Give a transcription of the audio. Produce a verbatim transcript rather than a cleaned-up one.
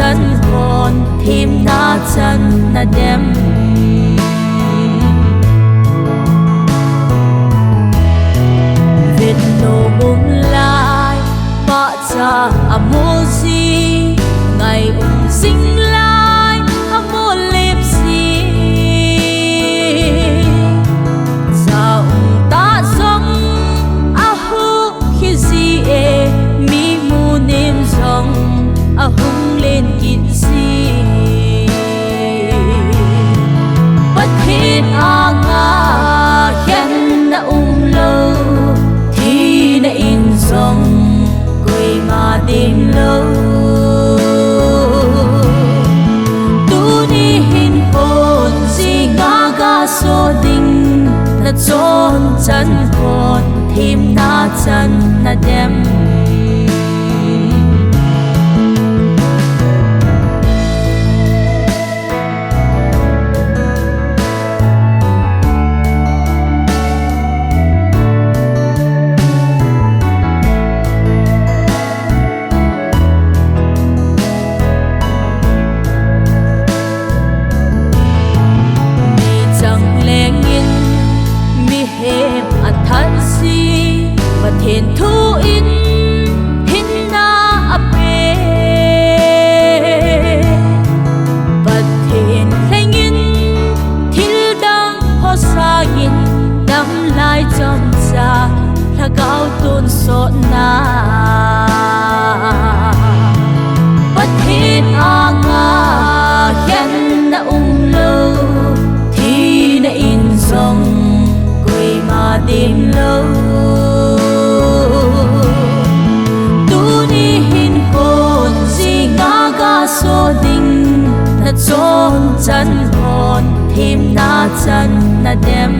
chan hon themna chan nadem. Vetnom um lai pahcha amu ji, ngai um jing lai amu lep ji. Cha um tah jong ahuh khiji e, mi munem jong ahung len kit ji. Pathen anga khenna umlou, thina in jong koima demlou. Tuni hin khonjinga gaso ding, nachon chan hon themna chan nadem. Meichang lengin mihem athat ji, Pathen thu in hinna ape. Pathen lhengin thildang ho sangin damlai chomcha lhagao tonsotna. Pathen anga khenna umlou, thina in jong koima demlou. Tuni hin khonjinga gaso ding, nachon chan hon themna chan nadem.